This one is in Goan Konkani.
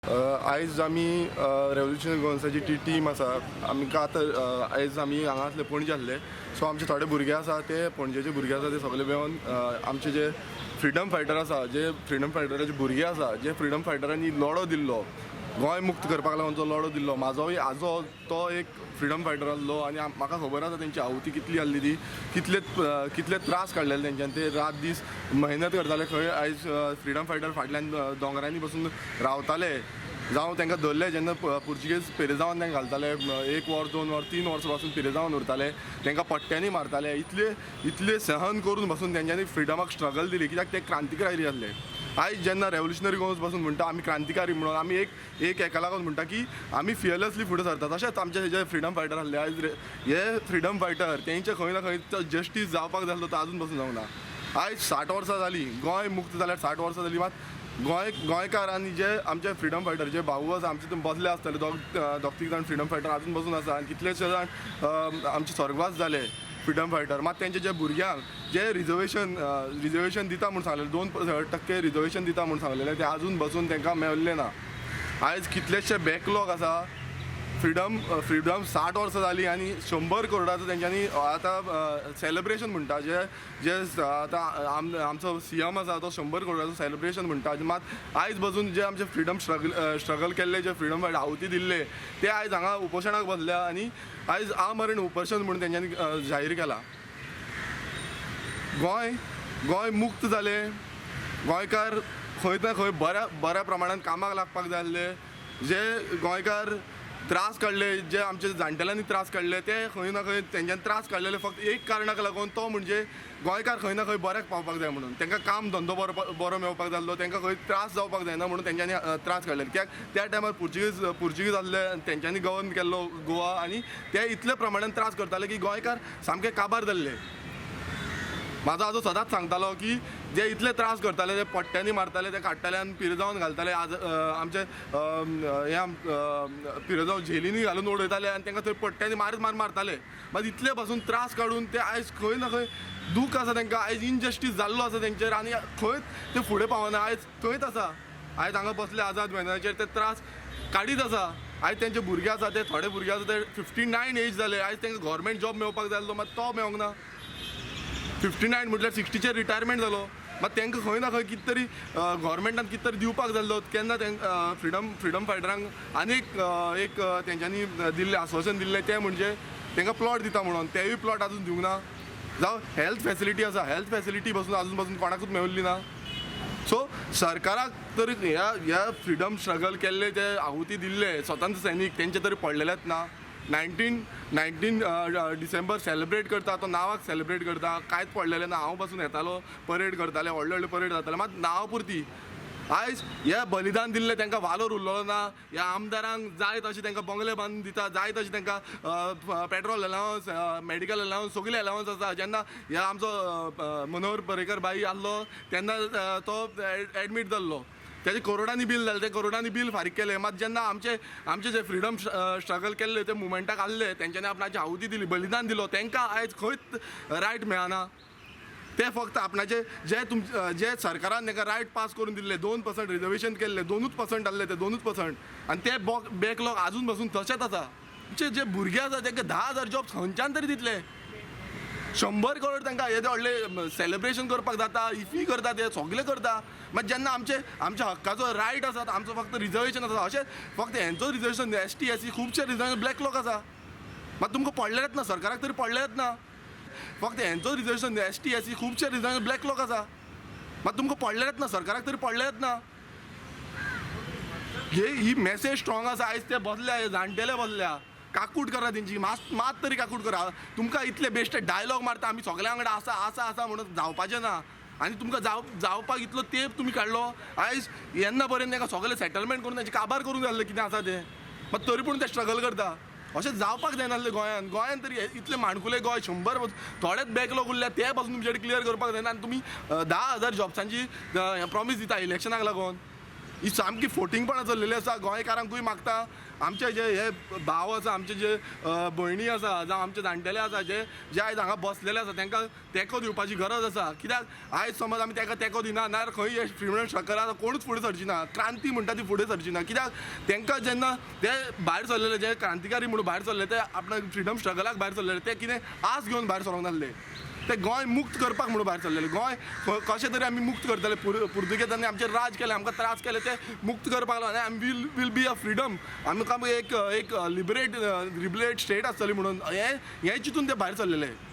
आयज आमी रेवोल्युशनरी गोवन्साची ती टीम आसा. आमकां आतां आयज आमी हांगा आसले, पणजे आसले. सो आमचे थोडे भुरगे आसा, ते पणजेचे भुरगे आसा, ते सगळे मेळोन आमचे जे फ्रिडम फायटर आसा, जे फ्रिडम फायटराचे भुरगे आसा, जे फ्रिडम फायटरांनी लढो दिल्लो, गोंय मुक्त करपाक लागून जो लढो दिल्लो, म्हाजोय आजो तो एक फ्रिडम फायटर आसलो आनी म्हाका खबर आसा तेंची आहुती कितली आसली, ती कितले कितले त्रास काडलेले तेंच्यान. ते रात दीस मेहनत करताले. खंय आयज फ्रिडम फायटर फाटल्यान दोंगरांनी बसून रावताले, जावं तांकां धरले जेन्ना पुर्तुगेज पिरेजांवान तांकां घालताले, एक वर्स, 2 वर्स, 3 वर्सां पासून पिरेजांवान उरताले, तांकां पट्ट्यांनी मारताले. इतले इतले सहन करून बसून तेंच्यांनी फ्रिडमाक स्ट्रगल दिली, कित्याक ते क्रांतिकारी आसले. आयज जेन्ना रेवोल्युशनरी गोवन्स बसून म्हणटा आमी क्रांतिकारी म्हणून, आमी एक एक एका लागून म्हणटा की आमी फियरलेसली फुडें सरता, तशेंच आमचे जे फ्रिडम फायटर आसले, आयज हे फ्रिडम फायटर तेंचे खंय ना खंय जस्टीस जावपाक जाय आसलो, तो आजून पसून जावंक ना. आयज 60 वर्सां जालीं, गोंय मुक्त जाल्यार 60 वर्सां जालीं, मात गोंयकार आनी जे आमचे फ्रिडम फायटर जे भाऊ आसा आमचे, ते बसले आसतले. दोग दोग तीग जाण फ्रिडम फायटर आजून बसून आसा आनी कितलेशे जाण आमचे स्वर्गवास जाले फ्रिडम फायटर. मात तेंचे जे भुरग्यांक जे रिजर्वेशन दिता म्हूण सांगलेलें, 2% रिजर्वेशन दिता म्हूण सांगलेलें, ते आजून बसून तांकां मेळिल्लें ना. आयज कितलेशे बॅकलॉग आसा. फ्रिडम फ्रिडम 60 वर्सां जालीं आनी 100 करोडाचो तेंच्यांनी आतां सेलिब्रेशन म्हणटा. जे जे आतां आमचो सीएम आसा, तो 100 करोडाचो सेलिब्रेशन म्हणटा. मात आयज बसून जे आमचे फ्रिडम स्ट्रगल स्ट्रगल केल्ले, जे फ्रिडम फायटर आहुती दिल्ले, ते आयज हांगा उपोशणाक बसल्या आनी आयज आमरण उपोशण म्हणून तेंच्यांनी जाहीर केला. गोंय गोंय मुक्त जालें, गोंयकार खंय ना खंय बऱ्या बऱ्या प्रमाणान कामाक लागपाक जाय आसले. जे गोंयकार त्रास काडले, जे आमचे जाणटेल्यांनी त्रास काडले, ते खंय ना खंय तेंच्यांनी त्रास काडलेले फक्त एक कारणाक लागून, तो म्हणजे गोंयकार खंय ना खंय बऱ्याक पावपाक जाय म्हणून, तांकां काम धंदो बरो बरो मेळपाक जाय आसलो, तांकां खंय त्रास जावपाक जायना म्हणून तेंच्यांनी त्रास काडले. कित्याक त्या टायमार पुर्तुगीज पुर्तुगीज आसले, तेंच्यांनी गवर्न केल्लो गोवा आनी ते इतले प्रमाणान त्रास करताले की गोंयकार सामके काबार जाल्ले. म्हाजो आजो सदांच सांगतालो की जे इतले त्रास करताले, ते पट्ट्यांनी मारताले, ते काडटाले आनी पिरजावन घालताले. आज आमचे हे पिरजाव झेलींनी घालून उडयताले आनी तांकां थंय पट्ट्यांनी मारीत मार मारताले. मात इतले पासून त्रास काडून ते आयज खंय ना खंय दूख आसा तांकां. आयज इनजस्टीस जाल्लो आसा तेंचेर आनी खंयच ते फुडें पावना. आयज थंयच आसा. आयज हांगा बसले आझाद मैदानाचेर, ते त्रास काडीत आसा. आयज तेंचे भुरगे आसा, ते थोडे भुरगे आसा, ते 59 एज जाले. आयज तांकां गव्हर्मेंट जॉब मेळपाक जाय आसलो, मात तो मेळोंक ना. 59 म्हटल्यार 60चेर रिटायरमेंट जालो. मात तांकां खंय ना खंय कितें तरी गव्हर्मेंटान कितें तरी दिवपाक जाय आसलो. केन्ना तांकां फ्रिडम फ्रिडम फायटरांक आनीक एक तेंच्यांनी दिल्लें आस्वासन दिल्लें, तें म्हणजे तांकां प्लॉट दिता म्हणून, तेवूय प्लॉट अजून दिवंक ना. जावं हेल्थ फेसिलिटी आसा, हेल्थ फेसिलिटी पासून अजून पासून कोणाकूच मेळिल्ली ना. सो सरकाराक तरी ह्या ह्या फ्रिडम स्ट्रगल केल्ले, ते आहुती दिल्ले स्वतंत्र सैनीक, तेंचे तरी पडलेलेच ना. 19 19 डिसेंबर सेलिब्रेट करता, तो नांवाक सेलिब्रेट करता, कांयच पडलेलें ना. हांव पासून येतालो, परेड करताले, व्हडले व्हडले परेड जाताले, मात नांवा पुरती. आयज हे बलिदान दिल्लें तांकां वालोर उरलेलो ना. ह्या आमदारांक जाय तशें तांकां बंगले बांदून दिता, जाय तशें तांकां पेट्रोल अलावन्स, मेडिकल अलावन्स, सगळे अलावन्स आसा. जेन्ना ह्या आमचो मनोहर पर्रीकर भाई आसलो, तेन्ना तो एडमीट जाल्लो, तेजे करोडांनी बील जालें, ते करोडांनी बील फारीक केलें. मात जेन्ना आमचे आमचे जे फ्रिडम स्ट्रगल केल्ले, ते मुवमेंटाक आसले, तेंच्यांनी आपणाची आहुती दिली, बलिदान दिलो, तांकां आयज खंयच रायट मेळना. ते फक्त आपणाचे जे तुम जे सरकारान तांकां रायट पास करून दिल्ले, 2% रिजर्वेशन केल्ले, 2च पर्संट आसले, ते 2च पर्संट आनी ते बॅकलॉग आजून पासून तशेंच आसा. आमचे जे भुरगे आसा, तांकां 10,000 जॉब खंयच्यान तरी दितले? 100 करोड तांकां येदे व्हडले सेलिब्रेशन करपाक जाता, इफी करता, ते सगळे करता. मात जेन्ना आमचे आमच्या हक्काचो रायट आसा, आमचो फक्त रिजर्वेशन आसा, अशें फक्त हेंचो रिजर्वेशन, एसटी, एससी खुबशे रिजर्वेशन बॅकलॉग आसा. मात तुमकां पडलेलेच ना, सरकाराक तरी पडलेलेच ना. फक्त हेंचो रिजर्वेशन, एसटी, एससी खुबशे रिजर्वेशन बॅकलॉग आसा. मात तुमकां पडलेलेच ना, सरकाराक तरी पडलेलेच ना. हे ही मेसेज स्ट्रॉंग आसा. आयज ते बसल्या, जाणटेले बसल्या, काकूट करा तेंची, मात मात तरी काकूट करा. तुमकां इतले बेश्टे डायलॉग मारता, आमी सगळ्या वांगडा आसा आसा आसा म्हणून जावपाचें ना. आनी तुमकां जावपाक इतलो तेंप तुमी काडलो. आयज येन्ना पर्यंत तांकां सगळें सेटलमेंट करून तेंचे काबार करूंक जाय आसलें कितें आसा तें, मात तरी पूण ते स्ट्रगल करता. अशें जावपाक जायना आसलें गोंयान. गोंयान तरी इतलें माणकुलें गोंय, 100 थोडेच बॅकलॉग उरल्या, ते पासून तुमचे कडेन क्लियर करपाक जायना आनी तुमी 10,000 जॉब्सांची प्रॉमीस दिता इलेक्शनाक लागून. ही सामकी फोटिंगपणां चल्लेली आसा. गोंयकारांकूय मागता, आमचे जे हे भाव आसा, आमचे जे भयणी आसा, जावं आमचे जाणटेले आसा, जे जे आयज हांगा बसलेले आसा, तांकां तेंको दिवपाची गरज आसा. कित्याक आयज समज आमी तांकां तेंको दिना नाजाल्यार खंय हे फ्रिडम स्ट्रगल आसा कोणूच फुडें सरची ना, क्रांती म्हणटा ती फुडें सरची ना. कित्याक तांकां जेन्ना ते भायर सरलेले, जे क्रांतिकारी म्हणून भायर सरले, ते आपल्या फ्रिडम स्ट्रगलाक भायर सरलेले, ते कितें आस घेवन भायर सरोंक नासले, ते गोंय मुक्त करपाक म्हणून भायर सरलेले. गोंय कशें तरी आमी मुक्त करतले, पुर्तुगेजांनी आमचेर राज केलें, आमकां त्रास केले, ते मुक्त करपाक लागले आनी आमी will be a freedom, आमकां एक एक लिबरेट स्टेट आसतली म्हणून हें चिंतून ते भायर सरलेले.